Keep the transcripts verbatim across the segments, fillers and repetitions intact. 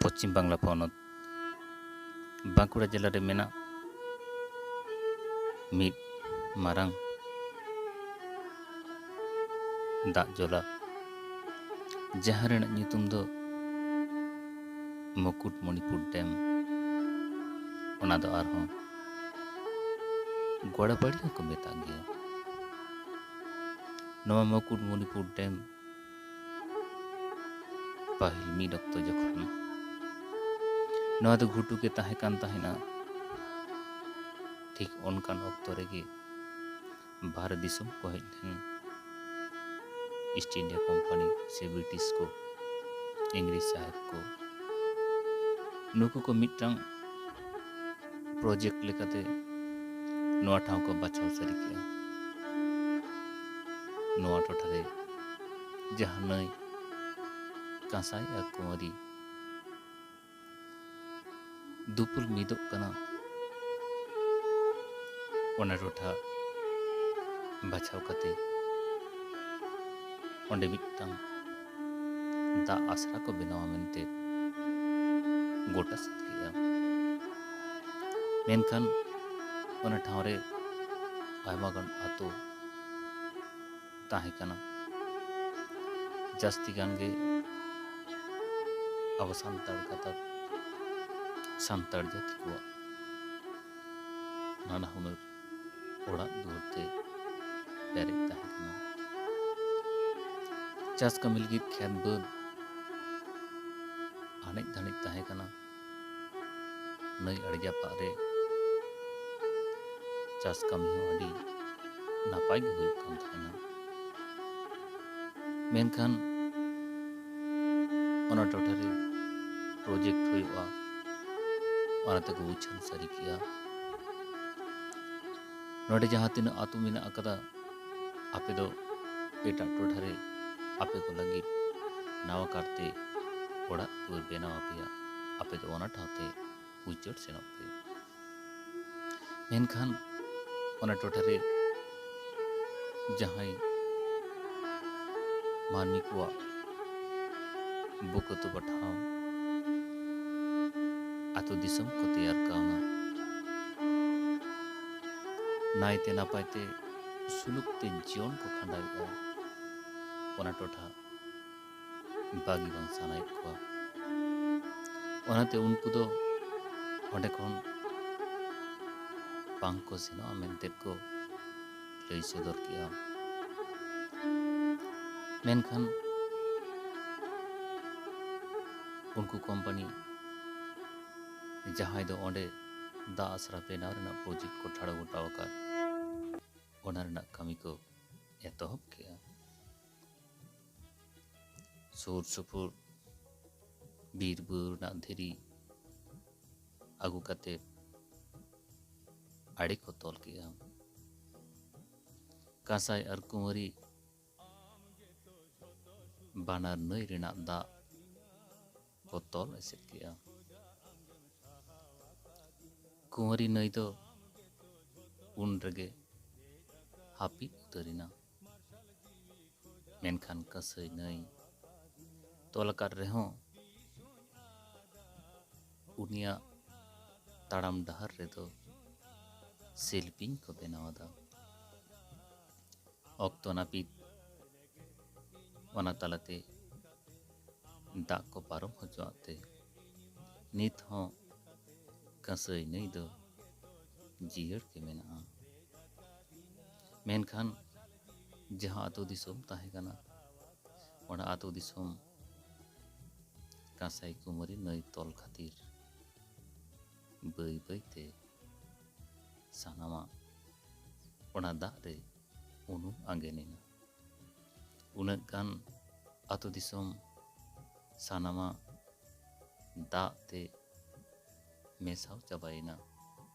ᱯᱚᱪᱷᱤᱢ ᱵᱟᱝᱞᱟ ᱯᱚᱱᱚᱛ ᱵᱟᱸᱠᱩᱲᱟ ᱡᱮᱞᱟ ᱨᱮ ᱢᱮᱱᱟᱜ ᱢᱤᱫ ᱢᱟᱨᱟᱝ ᱫᱟᱜ ᱡᱚᱞᱟ, ᱡᱟᱦᱟᱸ ᱨᱮᱱᱟᱜ ᱧᱩᱛᱩᱢ ᱫᱚ ᱢᱩᱠᱩᱴᱢᱚᱱᱤᱯᱩᱨ ᱰᱮᱢ, ᱚᱱᱟ ᱫᱚ ᱟᱨᱦᱚᱸ ᱜᱚᱲᱟᱵᱟᱲᱤ ᱦᱚᱸᱠᱚ ᱢᱮᱛᱟᱜ ᱜᱮᱭᱟ᱾ ᱱᱚᱣᱟ ᱢᱩᱠᱩᱴᱢᱚᱱᱤᱯᱩᱨ ᱰᱮᱢ ᱯᱟᱹᱦᱤᱞ ᱢᱤᱫ ᱚᱠᱛᱚ ᱡᱚᱠᱷᱚᱱ ᱱᱚᱣᱟ ᱫᱚ ᱜᱷᱩᱴᱩ ᱜᱮ ᱛᱟᱦᱮᱸ ᱠᱟᱱ ᱛᱟᱦᱮᱱᱟ, ᱴᱷᱤᱠ ᱚᱱᱠᱟᱱ ᱚᱠᱛᱚ ᱨᱮᱜᱮ ᱵᱷᱟᱨᱚᱛ ᱫᱤᱥᱚᱢ ᱠᱚ ᱦᱮᱡ ᱞᱮᱱ ᱤᱥᱴ ᱤᱱᱰᱤᱭᱟ ᱠᱳᱢᱯᱟᱱᱤ ᱥᱮ ᱵᱨᱤᱴᱤᱥ ᱠᱚ, ᱤᱝᱨᱮᱡᱽ ᱥᱟᱦᱮᱵᱽ ᱠᱚ, ᱱᱩᱠᱩ ᱠᱚ ᱢᱤᱫᱴᱟᱝ ᱯᱨᱚᱡᱮᱠᱴ ᱞᱮᱠᱟᱛᱮ ᱱᱚᱣᱟ ᱴᱷᱟᱶ ᱠᱚ ᱵᱟᱪᱷᱟᱣ ᱥᱟᱹᱨᱤ ᱠᱮᱜᱼᱟ᱾ ᱱᱚᱣᱟ ᱴᱚᱴᱷᱟ ᱨᱮ ᱡᱟᱦᱟᱸ ᱱᱟᱹᱭ ᱠᱟᱸᱥᱟᱭ ᱟᱨ ᱠᱩᱢᱟᱨᱤ ᱫᱩᱯᱩᱞ ᱢᱤᱫᱚᱜ ᱠᱟᱱᱟ, ᱚᱱᱟ ᱴᱚᱴᱷᱟ ᱵᱟᱪᱷᱟᱣ ᱠᱟᱛᱮ ᱚᱸᱰᱮ ᱢᱤᱫᱴᱟᱝ ᱫᱟᱜ ᱟᱥᱨᱟ ᱠᱚ ᱵᱮᱱᱟᱣᱟ ᱢᱮᱱᱛᱮ ᱜᱚᱴᱟ ᱥᱟᱹᱛ ᱠᱮᱜᱼᱟ᱾ ᱢᱮᱱᱠᱷᱟᱱ ᱚᱱᱟ ᱴᱷᱟᱶ ᱨᱮ ᱟᱭᱢᱟ ᱜᱟᱱ ᱟᱛᱳ ᱛᱟᱦᱮᱸ ᱠᱟᱱᱟ᱾ ᱡᱟᱹᱥᱛᱤ ᱜᱟᱱ ᱜᱮ ᱟᱵᱚ ᱥᱟᱱᱛᱟᱲ ᱜᱟᱛᱟᱠ, ᱥᱟᱱᱛᱟᱲ ᱡᱟᱹᱛᱤ ᱠᱚᱣᱟᱜ ᱱᱟᱱᱟ ᱦᱩᱱᱟᱹᱨ ᱚᱲᱟᱜ ᱫᱩᱣᱟᱹᱨ ᱛᱮ ᱯᱮᱨᱮᱡ ᱛᱟᱦᱮᱸ ᱠᱟᱱᱟ᱾ ᱪᱟᱥ ᱠᱟᱹᱢᱤ ᱞᱟᱹᱜᱤᱫ ᱠᱷᱮᱛ ᱵᱟᱹᱫᱽ ᱟᱱᱮᱡ ᱫᱷᱟᱱᱮᱡ ᱛᱟᱦᱮᱸ ᱠᱟᱱᱟ᱾ ᱱᱟᱹᱭ ᱟᱲᱮ ᱡᱟᱯᱟᱜ ᱨᱮ ᱪᱟᱥ ᱠᱟᱹᱢᱤ ᱦᱚᱸ ᱟᱹᱰᱤ ᱱᱟᱯᱟᱭ ᱜᱮ ᱦᱩᱭᱩᱜ ᱠᱟᱱ ᱛᱟᱦᱮᱱᱟ᱾ ᱢᱮᱱᱠᱷᱟᱱ ᱚᱱᱟ ᱴᱚᱴᱷᱟ ᱨᱮ ᱯᱨᱚᱡᱮᱠᱴ ᱦᱩᱭᱩᱜᱼᱟ, ᱚᱱᱟ ᱛᱮᱠᱚ ᱩᱪᱷᱟᱹᱱ ᱥᱟᱹᱨᱤ ᱠᱮᱜᱼᱟ᱾ ᱱᱚᱰᱮ ᱡᱟᱦᱟᱸ ᱛᱤᱱᱟᱹᱜ ᱟᱹᱛᱩ ᱢᱮᱱᱟᱜ ᱟᱠᱟᱫᱟ, ᱟᱯᱮ ᱫᱚ ᱮᱴᱟᱜ ᱴᱚᱴᱷᱟ ᱨᱮ ᱟᱯᱮ ᱠᱚ ᱞᱟᱹᱜᱤᱫ ᱱᱟᱣᱟ ᱠᱟᱨᱛᱮ ᱚᱲᱟᱜ ᱫᱩᱣᱟᱹᱨ ᱵᱮᱱᱟᱣ ᱟᱯᱮᱭᱟ, ᱟᱯᱮ ᱫᱚ ᱚᱱᱟ ᱴᱷᱟᱶ ᱛᱮ ᱩᱪᱟᱹᱲ ᱥᱮᱱᱚᱜ ᱯᱮ᱾ ᱢᱮᱱᱠᱷᱟᱱ ᱚᱱᱟ ᱴᱚᱴᱷᱟ ᱨᱮ ᱡᱟᱦᱟᱸᱭ ᱢᱟᱹᱱᱢᱤ ᱠᱚᱣᱟᱜ ᱵᱩᱠᱟᱹ ᱛᱚᱯᱟ ᱴᱷᱟᱶ, ᱟᱛᱳ ᱫᱤᱥᱚᱢ ᱠᱚ ᱛᱮᱭᱟᱨ ᱠᱟᱣᱱᱟ᱾ ᱱᱟᱭᱛᱮ ᱱᱟᱯᱟᱭ ᱛᱮ ᱥᱩᱞᱩᱠ ᱛᱮ ᱡᱤᱭᱚᱱ ᱠᱚ ᱠᱷᱟᱸᱰᱟᱣᱮᱫᱼᱟ᱾ ᱚᱱᱟ ᱴᱚᱴᱷᱟ ᱵᱟᱹᱜᱤ ᱵᱟᱝ ᱥᱟᱱᱟᱭᱮᱫ ᱠᱚᱣᱟ᱾ ᱚᱱᱟᱛᱮ ᱩᱱᱠᱩ ᱫᱚ ᱚᱸᱰᱮ ᱠᱷᱚᱱ ᱵᱟᱝ ᱠᱚ ᱥᱮᱱᱚᱜᱼᱟ ᱢᱮᱱᱛᱮ ᱠᱚ ᱞᱟᱹᱭ ᱥᱚᱫᱚᱨ ᱠᱮᱜᱼᱟ᱾ ᱢᱮᱱᱠᱷᱟᱱ ᱩᱱᱠᱩ ᱠᱳᱢᱯᱟᱱᱤ ᱡᱟᱦᱟᱸᱭ ᱫᱚ ᱚᱸᱰᱮ ᱫᱟᱜ ᱟᱥᱨᱟ ᱵᱮᱱᱟᱣ ᱨᱮᱱᱟᱜ ᱯᱨᱚᱡᱮᱠᱴ ᱠᱚ ᱴᱷᱟᱲᱚ ᱜᱚᱴᱟᱣ ᱟᱠᱟᱫ, ᱚᱱᱟ ᱨᱮᱱᱟᱜ ᱠᱟᱹᱢᱤ ᱠᱚ ᱮᱛᱚᱦᱚᱵ ᱠᱮᱜᱼᱟ᱾ ᱥᱩᱨ ᱥᱩᱯᱩᱨ ᱵᱤᱨ ᱵᱩᱨᱩ ᱨᱮᱱᱟᱜ ᱫᱷᱤᱨᱤ ᱟᱹᱜᱩ ᱠᱟᱛᱮ ᱟᱲᱮ ᱠᱚ ᱛᱚᱞ ᱠᱮᱜᱼᱟ᱾ ᱠᱟᱸᱥᱟᱭ ᱟᱨ ᱠᱩᱢᱟᱹᱨᱤ ᱵᱟᱱᱟᱨ ᱱᱟᱹᱭ ᱨᱮᱱᱟᱜ ᱫᱟᱜ ᱠᱚ ᱛᱚᱞ ᱮᱥᱮᱫ ᱠᱮᱜᱼᱟ᱾ ᱠᱩᱢᱟᱹᱨᱤ ᱱᱟᱹᱭ ᱫᱚ ᱩᱱ ᱨᱮᱜᱮ ᱦᱟᱹᱯᱤᱫ ᱩᱛᱟᱹᱨᱮᱱᱟ᱾ ᱢᱮᱱᱠᱷᱟᱱ ᱠᱟᱹᱥᱟᱹᱭ ᱱᱟᱹᱭ ᱛᱚᱞ ᱟᱠᱟᱫ ᱨᱮᱦᱚᱸ ᱩᱱᱤᱭᱟᱜ ᱛᱟᱲᱟᱢ ᱰᱟᱦᱟᱨ ᱨᱮᱫᱚ ᱥᱤᱞᱯᱤᱧ ᱠᱚ ᱵᱮᱱᱟᱣ ᱮᱫᱟ᱾ ᱚᱠᱛᱚ ᱱᱟᱹᱯᱤᱛ ᱚᱱᱟ ᱛᱟᱞᱟᱛᱮ ᱫᱟᱜ ᱠᱚ ᱯᱟᱨᱚᱢ ᱦᱚᱪᱚᱣᱟᱜ ᱛᱮ ᱱᱤᱛ ᱦᱚᱸ ᱠᱟᱹᱥᱟᱹᱭ ᱱᱟᱹᱭ ᱫᱚ ᱡᱤᱭᱟᱹᱲ ᱜᱮ ᱢᱮᱱᱟᱜᱼᱟ᱾ ᱢᱮᱱᱠᱷᱟᱱ ᱡᱟᱦᱟᱸ ᱟᱹᱛᱩ ᱫᱤᱥᱚᱢ ᱛᱟᱦᱮᱸ ᱠᱟᱱᱟ, ᱚᱱᱟ ᱟᱹᱛᱩ ᱫᱤᱥᱚᱢ ᱠᱟᱸᱥᱟᱭ ᱠᱩᱢᱟᱹᱨᱤ ᱱᱟᱹᱭ ᱛᱚᱞ ᱠᱷᱟᱹᱛᱤᱨ ᱵᱟᱹᱭ ᱵᱟᱹᱭ ᱛᱮ ᱥᱟᱱᱟᱢᱟᱜ ᱚᱱᱟ ᱫᱟᱜ ᱨᱮ ᱩᱱᱩᱢ ᱟᱸᱜᱮᱱ ᱮᱱᱟ᱾ ᱩᱱᱟᱹᱜ ᱜᱟᱱ ᱟᱹᱛᱩ ᱫᱤᱥᱚᱢ ᱥᱟᱱᱟᱢᱟᱜ ᱫᱟᱜ ᱛᱮ ᱢᱮᱥᱟᱣ ᱪᱟᱵᱟᱭᱮᱱᱟ᱾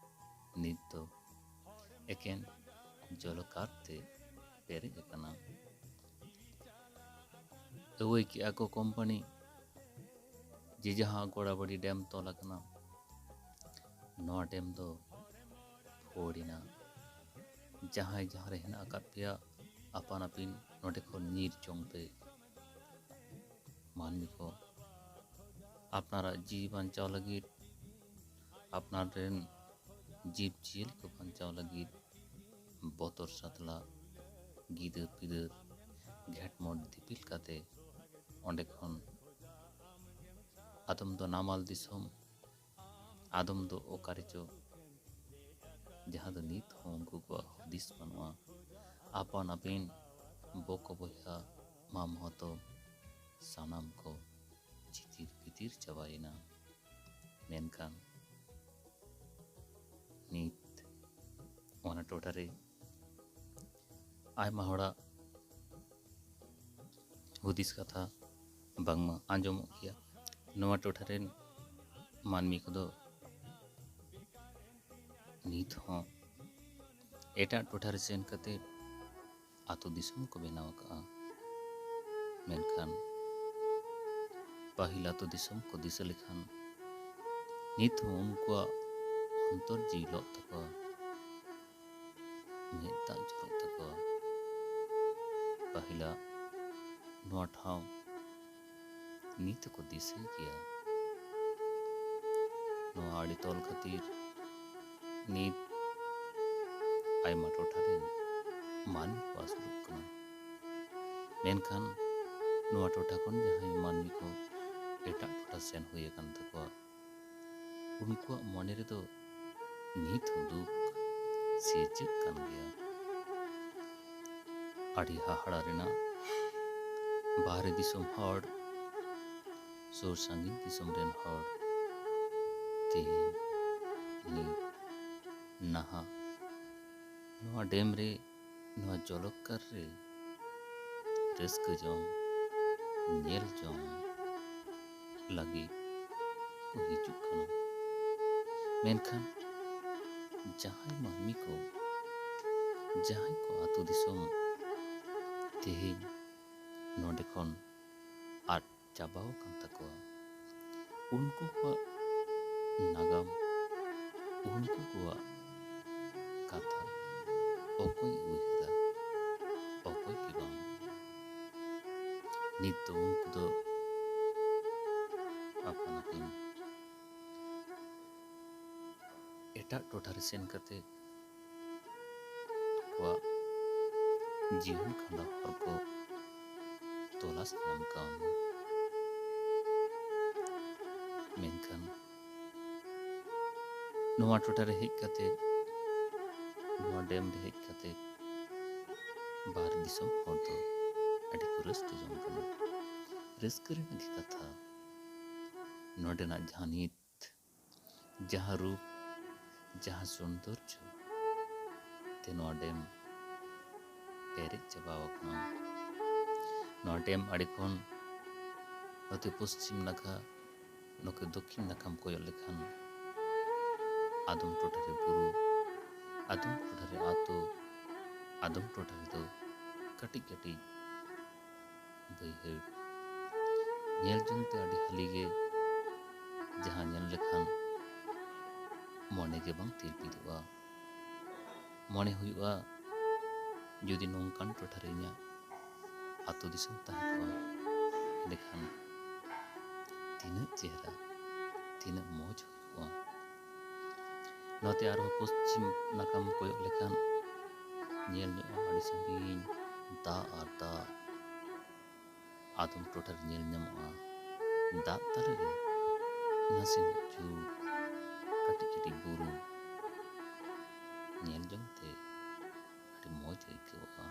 ᱱᱤᱛ ᱫᱚ ᱮᱠᱮᱱ ᱡᱚᱞᱚᱠᱟᱨ ᱛᱮ ᱯᱮᱨᱮᱡ ᱟᱠᱟᱱᱟ᱾ ᱟᱹᱣᱟᱹᱭ ᱠᱮᱜᱼᱟ ᱠᱚ ᱠᱳᱢᱯᱟᱱᱤ ᱡᱮ ᱡᱟᱦᱟᱸ ᱜᱳᱲᱟᱵᱟᱲᱤ ᱰᱮᱢ ᱛᱚᱞ ᱟᱠᱟᱱᱟ, ᱱᱚᱣᱟ ᱰᱮᱢ ᱫᱚ ᱯᱷᱳᱲ ᱮᱱᱟ᱾ ᱡᱟᱦᱟᱸᱭ ᱡᱟᱦᱟᱸ ᱨᱮ ᱦᱮᱱᱟᱜ ᱟᱠᱟᱫ ᱯᱮᱭᱟ, ᱟᱯᱟᱱ ᱟᱹᱯᱤᱱ ᱱᱚᱰᱮ ᱠᱷᱚᱱ ᱧᱤᱨ ᱡᱚᱝ ᱯᱮ᱾ ᱢᱟᱹᱱᱢᱤ ᱠᱚ ᱟᱯᱱᱟᱨᱟᱜ ᱡᱤᱣᱤ ᱵᱟᱧᱪᱟᱣ ᱞᱟᱹᱜᱤᱫ ᱟᱯᱱᱟᱨ ᱨᱮᱱ ᱡᱤᱵᱽ ᱡᱤᱭᱟᱹᱞᱤ ᱠᱚ ᱵᱟᱧᱪᱟᱣ ᱞᱟᱹᱜᱤᱫ ᱵᱚᱛᱚᱨ ᱥᱟᱛᱞᱟ, ᱜᱤᱫᱟᱹᱨ ᱯᱤᱫᱟᱹᱨ, ᱜᱷᱮᱴᱢᱚᱴ ᱫᱤᱯᱤᱞ ᱠᱟᱛᱮ ᱚᱸᱰᱮ ᱠᱷᱚᱱ ᱟᱫᱚᱢ ᱫᱚ ᱱᱟᱢᱟᱞ ᱫᱤᱥᱚᱢ, ᱟᱫᱚᱢ ᱫᱚ ᱚᱠᱟ ᱨᱮᱪᱚ, ᱡᱟᱦᱟᱸ ᱫᱚ ᱱᱤᱛ ᱦᱚᱸ ᱩᱱᱠᱩ ᱠᱚᱣᱟᱜ ᱦᱩᱫᱤᱥ ᱵᱟᱹᱱᱩᱜᱼᱟ᱾ ᱟᱯᱟᱱ ᱟᱹᱯᱤᱱ ᱵᱚᱠᱚ ᱵᱚᱭᱦᱟ, ᱢᱟᱢᱚ ᱦᱟᱛᱚᱢ, ᱥᱟᱱᱟᱢ ᱠᱚ ᱪᱤᱛᱤᱨ ᱵᱷᱤᱛᱤᱨ ᱪᱟᱵᱟᱭᱮᱱᱟ᱾ ᱢᱮᱱᱠᱷᱟᱱ ᱱᱤᱛ ᱚᱱᱟ ᱴᱚᱴᱷᱟ ᱨᱮ ᱟᱭᱢᱟ ᱦᱚᱲᱟᱜ ᱦᱩᱫᱤᱥ ᱠᱟᱛᱷᱟ ᱵᱟᱝᱢᱟ ᱟᱸᱡᱚᱢᱚᱜ ᱜᱮᱭᱟ᱾ ᱱᱚᱣᱟ ᱴᱚᱴᱷᱟ ᱨᱮᱱ ᱢᱟᱹᱱᱢᱤ ᱠᱚᱫᱚ ᱱᱤᱛ ᱦᱚᱸ ᱮᱴᱟᱜ ᱴᱚᱴᱷᱟ ᱨᱮ ᱥᱮᱱ ᱠᱟᱛᱮ ᱟᱹᱛᱩ ᱫᱤᱥᱚᱢ ᱠᱚ ᱵᱮᱱᱟᱣ ᱟᱠᱟᱫᱼᱟ᱾ ᱢᱮᱱᱠᱷᱟᱱ ᱯᱟᱹᱦᱤᱞ ᱟᱹᱛᱩ ᱫᱤᱥᱚᱢ ᱠᱚ ᱫᱤᱥᱟᱹ ᱞᱮᱠᱷᱟᱱ ᱱᱤᱛ ᱦᱚᱸ ᱩᱱᱠᱩᱣᱟᱜ ᱚᱱᱛᱚᱨ ᱡᱤᱣᱤ ᱞᱚᱜ ᱛᱟᱠᱚᱣᱟ, ᱢᱮᱫ ᱫᱟᱜ ᱡᱚᱨᱚᱜ ᱛᱟᱠᱚᱣᱟ᱾ ᱯᱟᱹᱦᱤᱞᱟᱜ ᱱᱚᱣᱟ ᱴᱷᱟᱶ ᱱᱤᱛ ᱦᱚᱸᱠᱚ ᱫᱤᱥᱟᱹᱭ ᱜᱮᱭᱟ᱾ ᱱᱚᱣᱟ ᱟᱹᱰᱤ ᱛᱚᱞ ᱠᱷᱟᱹᱛᱤᱨ ᱱᱤᱛ ᱟᱭᱢᱟ ᱴᱚᱴᱷᱟ ᱨᱮᱱ ᱢᱟᱹᱱᱢᱤ ᱠᱚ ᱟᱹᱥᱩᱞᱚᱜ ᱠᱟᱱᱟ᱾ ᱢᱮᱱᱠᱷᱟᱱ ᱱᱚᱣᱟ ᱴᱚᱴᱷᱟ ᱠᱷᱚᱱ ᱡᱟᱦᱟᱸᱭ ᱢᱟᱹᱱᱢᱤ ᱠᱚ ᱮᱴᱟᱜ ᱴᱚᱴᱷᱟ ᱥᱮᱱ ᱦᱩᱭ ᱟᱠᱟᱱ ᱛᱟᱠᱚᱣᱟ, ᱩᱱᱠᱩᱣᱟᱜ ᱢᱚᱱᱮ ᱨᱮᱫᱚ ᱱᱤᱛ ᱦᱚᱸ ᱫᱩᱠ ᱥᱤᱨᱡᱟᱹᱜ ᱠᱟᱱ ᱜᱮᱭᱟ᱾ ᱟᱹᱰᱤ ᱦᱟᱦᱟᱲᱟ ᱨᱮᱱᱟᱜ, ᱵᱟᱦᱨᱮ ᱫᱤᱥᱚᱢ ᱦᱚᱲ, ᱥᱩᱨ ᱥᱟᱺᱜᱤᱧ ᱫᱤᱥᱚᱢ ᱨᱮᱱ ᱦᱚᱲ ᱛᱮᱦᱮᱧ ᱱᱤᱛ ᱱᱟᱦᱟᱜ ᱱᱚᱣᱟ ᱰᱮᱢ ᱨᱮ, ᱱᱚᱣᱟ ᱡᱚᱞᱚᱠᱠᱟᱨ ᱨᱮ ᱨᱟᱹᱥᱠᱟᱹ ᱡᱚᱝ, ᱧᱮᱞ ᱡᱚᱝ ᱞᱟᱹᱜᱤᱫ ᱠᱚ ᱦᱤᱡᱩᱜ ᱠᱟᱱᱟ᱾ ᱢᱮᱱᱠᱷᱟᱱ ᱡᱟᱦᱟᱸᱭ ᱢᱟᱹᱱᱢᱤ ᱠᱚ, ᱡᱟᱦᱟᱸᱭ ᱠᱚ ᱟᱹᱛᱩ ᱫᱤᱥᱚᱢ ᱛᱮᱦᱮᱧ ᱱᱚᱰᱮ ᱠᱷᱚᱱ ᱟᱫ ᱪᱟᱵᱟᱣ ᱟᱠᱟᱱ ᱛᱟᱠᱚᱣᱟ, ᱩᱱᱠᱩ ᱠᱚᱣᱟᱜ ᱱᱟᱜᱟᱢ, ᱩᱱᱠᱩ ᱠᱚᱣᱟᱜ ᱠᱟᱛᱷᱟ ᱚᱠᱚᱭ ᱩᱭᱦᱟᱹᱨᱟ, ᱚᱠᱚᱭ ᱜᱮ ᱵᱟᱝ᱾ ᱱᱤᱛ ᱫᱚ ᱩᱱᱠᱩ ᱫᱚ ᱟᱯᱟᱱ ᱟᱹᱯᱤᱱ ᱮᱴᱟᱜ ᱴᱚᱴᱷᱟ ᱨᱮ ᱥᱮᱱ ᱠᱟᱛᱮ ᱟᱠᱚᱣᱟᱜ ᱡᱤᱭᱚᱱ ᱠᱷᱟᱸᱰᱟᱣ ᱦᱚᱨ ᱠᱚ ᱛᱚᱞᱟᱥ ᱧᱟᱢ ᱠᱟᱣᱱᱟ᱾ ᱢᱮᱱᱠᱷᱟᱱ ᱱᱚᱣᱟ ᱴᱚᱴᱷᱟ ᱨᱮ ᱦᱮᱡ ᱠᱟᱛᱮ, ᱱᱚᱣᱟ ᱰᱮᱢ ᱨᱮ ᱦᱮᱡ ᱠᱟᱛᱮ ᱵᱟᱦᱨᱮ ᱫᱤᱥᱚᱢ ᱦᱚᱲ ᱫᱚ ᱟᱹᱰᱤ ᱠᱚ ᱨᱟᱹᱥᱠᱟᱹ ᱡᱚᱝ ᱠᱟᱱᱟ᱾ ᱨᱟᱹᱥᱠᱟᱹ ᱨᱮᱱᱟᱜ ᱜᱮ ᱠᱟᱛᱷᱟ, ᱱᱚᱰᱮᱱᱟᱜ ᱡᱟᱦᱟᱸ ᱱᱤᱛ, ᱡᱟᱦᱟᱸ ᱨᱩᱯ, ᱡᱟᱦᱟᱸ ᱥᱚᱱᱫᱚᱨᱡᱚ ᱛᱮ ᱱᱚᱣᱟ ᱰᱮᱢ ᱯᱮᱨᱮᱡ ᱪᱟᱵᱟ ᱟᱠᱟᱱᱟ᱾ ᱱᱚᱣᱟ ᱰᱮᱢ ᱟᱲᱮ ᱠᱷᱚᱱ ᱱᱚᱛᱮ ᱯᱚᱥᱪᱤᱢ ᱱᱟᱠᱷᱟ, ᱱᱚᱛᱮ ᱫᱚᱠᱠᱷᱤᱱ ᱱᱟᱠᱷᱟᱢ ᱠᱚᱭᱚᱜ ᱞᱮᱠᱷᱟᱱ ᱟᱫᱚᱢ ᱴᱚᱴᱷᱟ ᱨᱮ ᱵᱩᱨᱩ, ᱟᱫᱚᱢ ᱴᱚᱴᱷᱟ ᱨᱮ ᱟᱛᱳ, ᱟᱫᱚᱢ ᱴᱚᱴᱷᱟ ᱨᱮᱫᱚ ᱠᱟᱹᱴᱤᱡ ᱠᱟᱹᱴᱤᱡ ᱵᱟᱹᱭᱦᱟᱹᱲ᱾ ᱧᱮᱞ ᱡᱚᱝ ᱛᱮ ᱟᱹᱰᱤ ᱦᱟᱹᱞᱤ ᱜᱮ, ᱡᱟᱦᱟᱸ ᱧᱮᱞ ᱞᱮᱠᱷᱟᱱ ᱢᱚᱱᱮ ᱜᱮ ᱵᱟᱝ ᱛᱤᱨᱯᱤᱫᱚᱜᱼᱟ᱾ ᱢᱚᱱᱮ ᱦᱩᱭᱩᱜᱼᱟ, ᱡᱩᱫᱤ ᱱᱚᱝᱠᱟᱱ ᱴᱚᱴᱷᱟ ᱨᱮ ᱤᱧᱟᱹᱜ ᱟᱹᱛᱩ ᱫᱤᱥᱚᱢ ᱛᱟᱦᱮᱸ ᱠᱚᱜᱼᱟ, ᱮᱸᱰᱮᱠᱷᱟᱱ ᱛᱤᱱᱟᱹᱜ ᱪᱮᱦᱨᱟ, ᱛᱤᱱᱟᱹᱜ ᱢᱚᱡᱽ ᱦᱩᱭ ᱠᱚᱜᱼᱟ᱾ ᱱᱚᱛᱮ ᱟᱨᱦᱚᱸ ᱯᱚᱥᱪᱤᱢ ᱱᱟᱠᱷᱟᱢ ᱠᱚᱭᱚᱜ ᱞᱮᱠᱷᱟᱱ ᱧᱮᱞ ᱧᱚᱜᱼᱟ ᱟᱹᱰᱤ ᱥᱟᱺᱜᱤᱧ ᱫᱟᱜ ᱟᱨ ᱫᱟᱜ᱾ ᱟᱫᱚᱢ ᱴᱚᱴᱷᱟ ᱨᱮ ᱧᱮᱞ ᱧᱟᱢᱚᱜᱼᱟ ᱫᱟᱜ ᱛᱟᱞᱟ ᱨᱮ ᱱᱟᱥᱮᱱᱟᱜ ᱪᱩᱲ, ᱠᱟᱹᱴᱤᱡ ᱠᱟᱹᱴᱤᱡ ᱵᱩᱨᱩ᱾ ᱧᱮᱞ ᱡᱚᱝ ᱛᱮ ᱟᱹᱰᱤ ᱢᱚᱡᱽ ᱟᱹᱭᱠᱟᱹᱣᱚᱜᱼᱟ᱾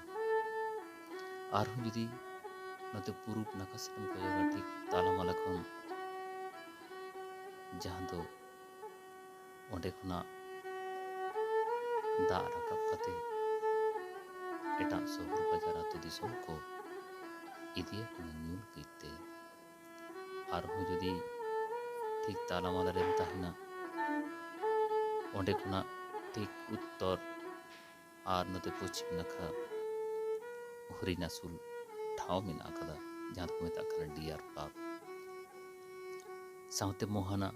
ᱟᱨᱦᱚᱸ ᱡᱩᱫᱤ ᱱᱚᱛᱮ ᱯᱩᱨᱩᱵ ᱱᱟᱠᱷᱟ ᱥᱮᱫ ᱮᱢ ᱠᱚᱭᱚᱜᱟ, ᱴᱷᱤᱠ ᱛᱟᱞᱟᱢᱟᱞᱟ ᱠᱷᱚᱱ, ᱡᱟᱦᱟᱸ ᱫᱚ ᱚᱸᱰᱮ ᱠᱷᱚᱱᱟᱜ ᱫᱟᱜ ᱨᱟᱠᱟᱵ ᱠᱟᱛᱮ ᱮᱴᱟᱜ ᱥᱚᱦᱚᱨ ᱵᱟᱡᱟᱨ ᱟᱹᱛᱩ ᱫᱤᱥᱚᱢ ᱠᱚ ᱤᱫᱤᱭᱟ ᱠᱟᱱᱟ ᱧᱩ ᱞᱟᱹᱜᱤᱫ ᱛᱮ᱾ ᱟᱨᱦᱚᱸ ᱡᱩᱫᱤ ᱴᱷᱤᱠ ᱛᱟᱞᱟᱢᱟᱞᱟ ᱨᱮᱢ ᱛᱟᱦᱮᱱᱟ, ᱚᱸᱰᱮ ᱠᱷᱚᱱᱟᱜ ᱴᱷᱤᱠ ᱩᱛᱛᱚᱨ ᱟᱨ ᱱᱚᱛᱮ ᱯᱚᱪᱷᱤᱢ ᱱᱟᱠᱷᱟ ᱦᱚᱨᱤᱱ ᱟᱹᱥᱩᱞ ᱴᱷᱟᱶ ᱢᱮᱱᱟᱜ ᱟᱠᱟᱫᱟ, ᱡᱟᱦᱟᱸ ᱫᱚᱠᱚ ᱢᱮᱛᱟᱜ ᱠᱟᱱᱟ ᱰᱤᱭᱟᱨ ᱯᱟᱨᱠ᱾ ᱥᱟᱶᱛᱮ ᱢᱳᱦᱟᱱᱟ,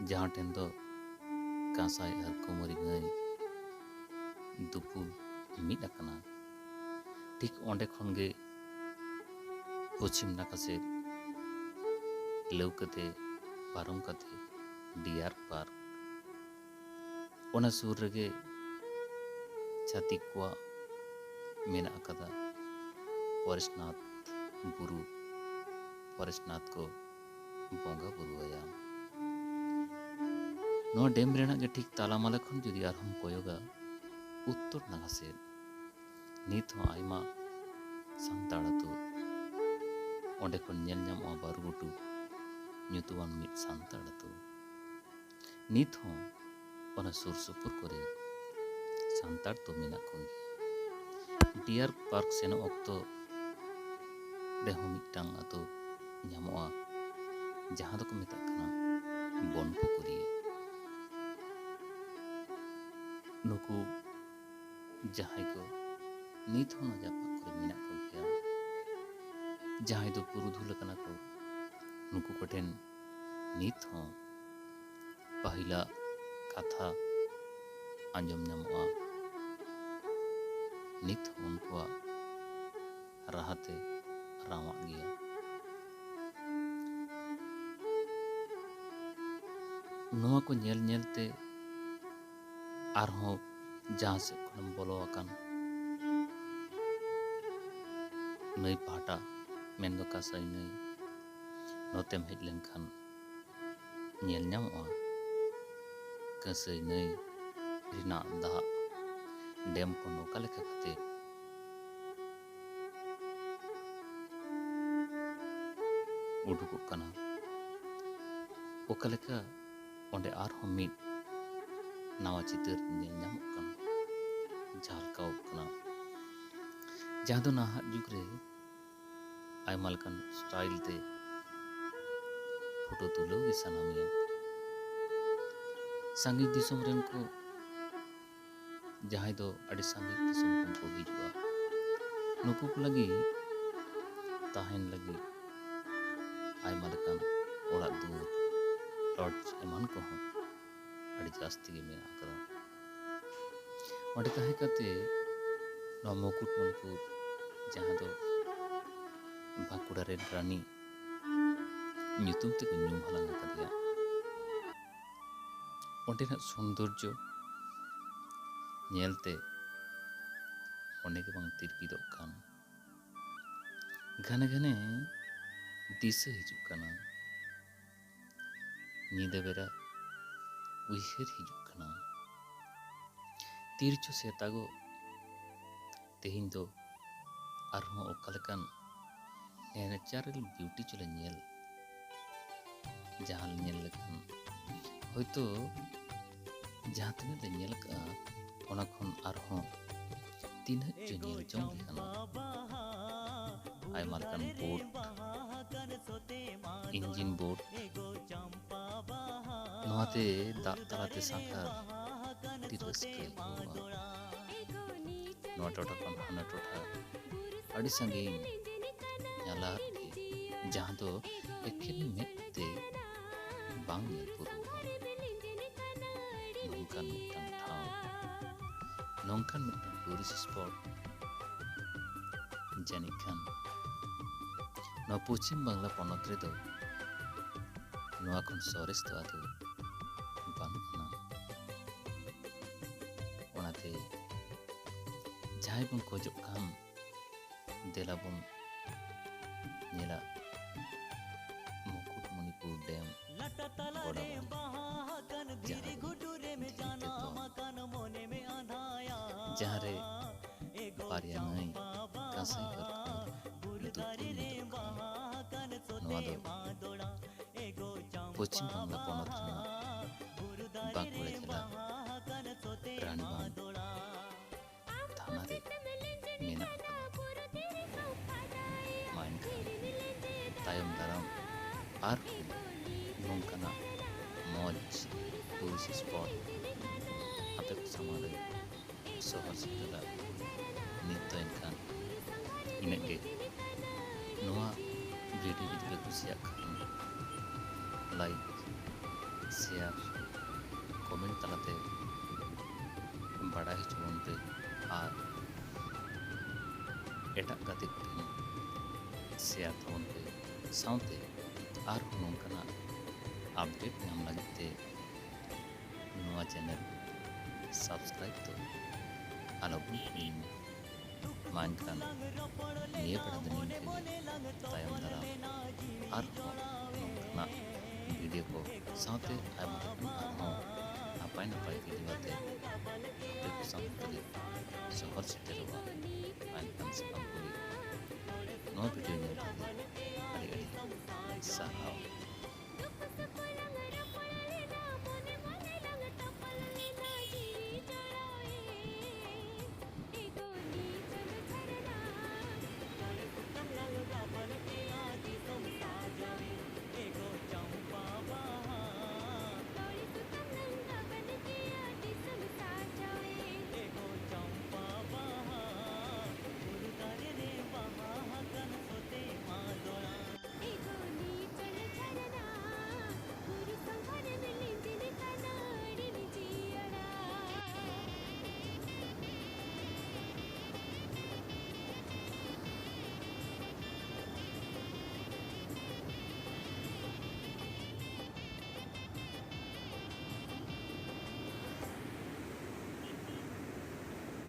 ᱡᱟᱦᱟᱸ ᱴᱷᱮᱱ ᱫᱚ ᱠᱟᱸᱥᱟᱭ ᱟᱨ ᱠᱩᱢᱟᱹᱨᱤ ᱜᱟᱹᱭ ᱫᱩᱯᱩᱞ ᱢᱤᱫ ᱟᱠᱟᱱᱟ, ᱴᱷᱤᱠ ᱚᱸᱰᱮ ᱠᱷᱚᱱ ᱜᱮ ᱯᱚᱪᱷᱤᱢ ᱱᱟᱠᱷᱟ ᱥᱮᱫ ᱞᱟᱹᱣᱠᱟᱹ ᱛᱮ ᱯᱟᱨᱚᱢ ᱠᱟᱛᱮ ᱰᱤᱭᱟᱨ ᱯᱟᱨᱠ ᱚᱱᱟ ᱥᱩᱨ ᱨᱮᱜᱮ ᱪᱷᱟᱹᱛᱤᱠ ᱠᱚᱣᱟᱜ ᱢᱮᱱᱟᱜ ᱟᱠᱟᱫᱟ ᱯᱚᱨᱮᱥᱱᱟᱛᱷ ᱵᱩᱨᱩ᱾ ᱯᱚᱨᱮᱥᱱᱟᱛᱷ ᱠᱚ ᱵᱚᱸᱜᱟ ᱵᱩᱨᱩ ᱟᱭᱟ᱾ ᱱᱚᱣᱟ ᱰᱮᱢ ᱨᱮᱱᱟᱜ ᱜᱮ ᱴᱷᱤᱠ ᱛᱟᱞᱟᱢᱟᱞᱟ ᱠᱷᱚᱱ ᱡᱩᱫᱤ ᱟᱨᱦᱚᱸᱢ ᱠᱚᱭᱚᱜᱟ ᱩᱛᱛᱚᱨ ᱱᱟᱠᱷᱟ ᱥᱮᱫ, ᱱᱤᱛ ᱦᱚᱸ ᱟᱭᱢᱟ ᱥᱟᱱᱛᱟᱲ ᱟᱹᱛᱩ᱾ ᱚᱸᱰᱮ ᱠᱷᱚᱱ ᱧᱮᱞ ᱧᱟᱢᱚᱜᱼᱟ ᱵᱟᱹᱨᱩᱜᱷᱩᱴᱩ ᱧᱩᱛᱩᱢᱟᱱ ᱢᱤᱫ ᱥᱟᱱᱛᱟᱲ ᱟᱹᱛᱩ᱾ ᱱᱤᱛ ᱦᱚᱸ ᱚᱱᱟ ᱥᱩᱨ ᱥᱩᱯᱩᱨ ᱠᱚᱨᱮ ᱥᱟᱱᱛᱟᱲ ᱫᱚ ᱢᱮᱱᱟᱜ ᱠᱚᱜᱮᱭᱟ᱾ ᱰᱤᱭᱟᱨ ᱯᱟᱨᱠ ᱥᱮᱱᱚᱜ ᱚᱠᱛᱚ ᱨᱮᱦᱚᱸ ᱢᱤᱫᱴᱟᱝ ᱟᱹᱛᱩ ᱧᱟᱢᱚᱜᱼᱟ, ᱡᱟᱦᱟᱸ ᱫᱚᱠᱚ ᱢᱮᱛᱟᱜ ᱠᱟᱱᱟ ᱵᱚᱱ ᱯᱩᱠᱩᱨᱤ᱾ ᱱᱩᱠᱩ ᱡᱟᱦᱟᱸᱭ ᱠᱚ ᱱᱤᱛ ᱦᱚᱸ ᱚᱱᱟ ᱡᱟᱯᱟᱜ ᱠᱚᱨᱮ ᱢᱮᱱᱟᱜ ᱠᱚᱜᱮᱭᱟ, ᱡᱟᱦᱟᱸᱭ ᱫᱚ ᱯᱩᱨᱩᱫᱷᱩᱞ ᱟᱠᱟᱱᱟ ᱠᱚ, ᱱᱩᱠᱩ ᱠᱚᱴᱷᱮᱱ ᱱᱤᱛ ᱦᱚᱸ ᱯᱟᱹᱦᱤᱞᱟᱜ ᱠᱟᱛᱷᱟ ᱟᱸᱡᱚᱢ ᱧᱟᱢᱚᱜᱼᱟ᱾ ᱱᱤᱛ ᱦᱚᱸ ᱩᱱᱠᱩᱣᱟᱜ ᱨᱟᱦᱟᱛᱮ ᱨᱟᱣᱟᱜ ᱜᱮᱭᱟ᱾ ᱱᱚᱣᱟ ᱠᱚ ᱧᱮᱞ ᱧᱮᱞᱛᱮ ᱟᱨᱦᱚᱸ ᱡᱟᱦᱟᱸ ᱥᱮᱫ ᱠᱷᱚᱱᱮᱢ ᱵᱚᱞᱚ ᱟᱠᱟᱱ ᱱᱟᱹᱭ ᱯᱟᱦᱴᱟ, ᱢᱮᱱᱫᱚ ᱠᱟᱸᱥᱟᱹᱭ ᱱᱟᱹᱭ, ᱱᱚᱛᱮᱢ ᱦᱮᱡ ᱞᱮᱱᱠᱷᱟᱱ ᱧᱮᱞ ᱧᱟᱢᱚᱜᱼᱟ ᱠᱟᱸᱥᱟᱹᱭ ᱱᱟᱹᱭ ᱨᱮᱱᱟᱜ ᱫᱟᱜ ᱰᱮᱢ ᱠᱷᱚᱱ ᱚᱠᱟ ᱞᱮᱠᱟ ᱠᱟᱛᱮ ᱩᱰᱩᱠᱚᱜ ᱠᱟᱱᱟ, ᱚᱠᱟ ᱞᱮᱠᱟ ᱚᱸᱰᱮ ᱟᱨᱦᱚᱸ ᱢᱤᱫ ᱱᱟᱣᱟ ᱪᱤᱛᱟᱹᱨ ᱧᱮᱞ ᱧᱟᱢᱚᱜ ᱠᱟᱱᱟ, ᱡᱷᱟᱞᱠᱟᱣᱚᱜ ᱠᱟᱱᱟ, ᱡᱟᱦᱟᱸ ᱫᱚ ᱱᱟᱦᱟᱜ ᱡᱩᱜᱽ ᱨᱮ ᱟᱭᱢᱟ ᱞᱮᱠᱟᱱ ᱥᱴᱟᱭᱤᱞ ᱛᱮ ᱯᱷᱳᱴᱳ ᱛᱩᱞᱟᱹᱣ ᱜᱮ ᱥᱟᱱᱟ ᱢᱮᱭᱟ᱾ ᱥᱟᱺᱜᱤᱧ ᱫᱤᱥᱚᱢ ᱨᱮᱱ ᱠᱚ, ᱡᱟᱦᱟᱸᱭ ᱫᱚ ᱟᱹᱰᱤ ᱥᱟᱺᱜᱤᱧ ᱫᱤᱥᱚᱢ ᱠᱷᱚᱱ ᱠᱚ ᱦᱤᱡᱩᱜᱼᱟ, ᱱᱩᱠᱩ ᱠᱚ ᱞᱟᱹᱜᱤᱫ ᱛᱟᱦᱮᱱ ᱞᱟᱹᱜᱤᱫ ᱟᱭᱢᱟ ᱞᱮᱠᱟᱱ ᱚᱲᱟᱜ ᱫᱩᱣᱟᱹᱨ, ᱞᱚᱡᱽ ᱮᱢᱟᱱ ᱠᱚᱦᱚᱸ ᱟᱹᱰᱤ ᱡᱟᱹᱥᱛᱤ ᱜᱮ ᱢᱮᱱᱟᱜ ᱟᱠᱟᱫᱟ᱾ ᱚᱸᱰᱮ ᱛᱟᱦᱮᱸ ᱠᱟᱛᱮ ᱱᱚᱣᱟ ᱢᱩᱠᱩᱴᱢᱚᱱᱤᱯᱩᱨ, ᱡᱟᱦᱟᱸ ᱫᱚ ᱵᱟᱸᱠᱩᱲᱟ ᱨᱮᱱ ᱨᱟᱱᱤ ᱧᱩᱛᱩᱢ ᱛᱮᱠᱚ ᱧᱩᱢ ᱦᱟᱞᱟᱝ ᱟᱠᱟᱫᱮᱭᱟ, ᱚᱸᱰᱮᱱᱟᱜ ᱥᱩᱱᱫᱚᱨᱡᱚ ᱧᱮᱞᱛᱮ ᱢᱚᱱᱮ ᱜᱮ ᱵᱟᱝ ᱛᱤᱨᱯᱤᱫᱚᱜ ᱠᱟᱱ᱾ ᱜᱷᱟᱱᱮ ᱜᱷᱟᱱᱮ ᱫᱤᱥᱟᱹ ᱦᱤᱡᱩᱜ ᱠᱟᱱᱟ, ᱧᱤᱫᱟᱹ ᱵᱮᱲᱟ ᱩᱭᱦᱟᱹᱨ ᱦᱤᱡᱩᱜ ᱠᱟᱱᱟ᱾ ᱛᱤᱨᱪᱚ ᱥᱮᱛᱟᱜᱚᱜ, ᱛᱮᱦᱮᱧ ᱫᱚ ᱟᱨᱦᱚᱸ ᱚᱠᱟ ᱞᱮᱠᱟᱱ natural beauty ᱪᱚᱞᱮ ᱧᱮᱞ, ᱡᱟᱦᱟᱸ ᱧᱮᱞ ᱞᱮᱠᱷᱟᱱ ᱦᱚᱭᱛᱳ ᱡᱟᱦᱟᱸ ᱛᱤᱱᱟᱹᱜ ᱞᱮ ᱧᱮᱞ ᱠᱟᱜᱼᱟ, ᱚᱱᱟ ᱠᱷᱚᱱ ᱟᱨᱦᱚᱸ ᱛᱤᱱᱟᱹᱜ ᱪᱚ ᱧᱮᱞ ᱡᱚᱝ ᱞᱮᱠᱟᱱᱟᱜ᱾ ᱟᱭᱢᱟ ᱞᱮᱠᱟᱱ boat, engine boat, ᱱᱚᱣᱟᱛᱮ ᱫᱟᱜ ᱛᱟᱞᱟᱛᱮ ᱥᱟᱸᱜᱷᱟᱨ ᱟᱹᱰᱤ ᱨᱟᱹᱥᱠᱟᱹ ᱟᱹᱭᱠᱟᱹᱣᱚᱜᱼᱟ᱾ ᱱᱚᱣᱟ ᱴᱚᱴᱷᱟ ᱠᱷᱚᱱ ᱦᱟᱱᱟ ᱴᱚᱴᱷᱟ ᱟᱹᱰᱤ ᱥᱟᱺᱜᱤᱧ ᱧᱟᱞᱟᱫ ᱜᱮ, ᱡᱟᱦᱟᱸ ᱫᱚ ᱮᱠᱷᱮᱱ ᱢᱮᱫ ᱛᱮ ᱵᱟᱝ ᱧᱮᱞ ᱯᱩᱨᱟᱹᱣᱜᱼᱟ᱾ ᱱᱚᱝᱠᱟᱱ ᱢᱤᱫᱴᱟᱝ ᱴᱷᱟᱶ, ᱱᱚᱝᱠᱟᱱ ᱢᱤᱫᱴᱟᱝ tourist spot ᱡᱟᱹᱱᱤᱡ ᱠᱷᱟᱱ ᱱᱚᱣᱟ ᱯᱚᱪᱷᱤᱢ ᱵᱟᱝᱞᱟ ᱯᱚᱱᱚᱛ ᱨᱮᱫᱚ ᱱᱚᱣᱟ ᱠᱷᱚᱱ ᱥᱚᱨᱮᱥ ᱫᱚ ᱟᱫᱚ ᱵᱟᱹᱱᱩᱜ ᱟᱱᱟ᱾ ᱚᱱᱟᱛᱮ ᱡᱟᱦᱟᱸᱭ ᱵᱚᱱ ᱠᱷᱚᱡᱚᱜ ᱠᱷᱟᱱ, ᱫᱮᱞᱟ ᱵᱚᱱ ᱧᱮᱞᱟ ᱢᱩᱠᱩᱴᱢᱩᱱᱤᱯᱩᱨ dam ᱜᱚᱰᱟ ᱵᱟᱸᱫᱷ, ᱡᱟᱦᱟᱸ ᱫᱚ ᱫᱷᱤᱨᱤ ᱛᱮ ᱛᱚᱞ, ᱡᱟᱦᱟᱸ ᱨᱮ ᱵᱟᱨᱭᱟ ᱱᱟᱹᱭ ᱠᱟᱸᱥᱟᱭ ᱯᱟᱨᱠᱚᱢ ᱫᱩᱯᱩᱞ ᱢᱤᱫᱚᱜ ᱠᱟᱱᱟ᱾ ᱱᱚᱣᱟ ᱫᱚ ᱯᱚᱪᱷᱤᱢ ᱵᱟᱝᱞᱟ ᱯᱚᱱᱚᱛ ᱨᱮᱱᱟᱜ ᱵᱟᱸᱠᱩᱲᱟ ᱡᱮᱞᱟ ᱨᱟᱱᱤᱵᱟᱸᱫᱷ ᱛᱷᱟᱱᱟ ᱨᱮ ᱢᱮᱱᱟᱜ ᱟᱠᱟᱫᱟ᱾ ᱢᱟ ᱮᱱᱠᱷᱟᱱ ᱛᱟᱭᱚᱢ ᱫᱟᱨᱟᱢ ᱟᱨᱦᱚᱸ ᱱᱚᱝᱠᱟᱱᱟᱜ ᱢᱚᱡᱽ tourist spot ᱟᱯᱮ ᱠᱚ ᱥᱟᱢᱟᱝ ᱨᱮ ᱥᱚᱦᱚᱨ ᱥᱮᱴᱮᱨᱟ᱾ ᱱᱤᱛ ᱫᱚ ᱮᱱᱠᱷᱟᱱ ᱤᱱᱟᱹᱜ ᱜᱮ᱾ ᱱᱚᱣᱟ video ᱡᱩᱫᱤ ᱯᱮ ᱠᱩᱥᱤᱭᱟᱜ ᱠᱷᱟᱱ like, share, comment ᱛᱟᱞᱟᱛᱮ ᱵᱟᱲᱟᱭ ᱦᱚᱪᱚ ᱵᱚᱱ ᱯᱮ ᱟᱨ ᱮᱴᱟᱜ ᱜᱟᱛᱮ ᱠᱚᱴᱷᱮᱱ share ᱛᱟᱵᱚᱱ ᱯᱮ᱾ ᱥᱟᱶᱛᱮ ᱟᱨᱦᱚᱸ ᱱᱚᱝᱠᱟᱱᱟᱜ update ᱧᱟᱢ ᱞᱟᱹᱜᱤᱫ ᱛᱮ ᱱᱚᱣᱟ channel subscribe ᱫᱚ ᱟᱞᱚᱵᱚᱱ ᱦᱤᱲᱤᱧ ᱢᱟ᱾ ᱢᱟ ᱮᱱᱠᱷᱟᱱ ᱱᱤᱭᱟᱹ ᱵᱮᱲᱟ ᱫᱚ ᱱᱤᱝᱠᱟᱹ ᱜᱮ, ᱛᱟᱭᱚᱢ ᱫᱟᱨᱟᱢ ᱟᱨᱦᱚᱸ ᱱᱚᱝᱠᱟᱱᱟᱜ video ᱠᱚ ᱥᱟᱶᱛᱮ ᱟᱭᱢᱟ ᱞᱮᱠᱟᱱ ᱟᱨᱦᱚᱸ ᱱᱟᱯᱟᱭ ᱱᱟᱯᱟᱭ video ᱟᱛᱮ ᱟᱯᱮ ᱠᱚ ᱥᱟᱢᱟᱝ ᱛᱮᱞᱮ ᱥᱚᱦᱚᱨ ᱥᱮᱴᱮᱨᱚᱜᱼᱟ᱾ ᱢᱟ ᱮᱱᱠᱷᱟᱱ ᱥᱟᱱᱟᱢ ᱠᱚᱜᱮ ᱱᱚᱣᱟ video ᱧᱮᱞ ᱞᱟᱹᱜᱤᱫ ᱟᱹᱰᱤ ᱟᱹᱰᱤ ᱥᱟᱨᱦᱟᱣ᱾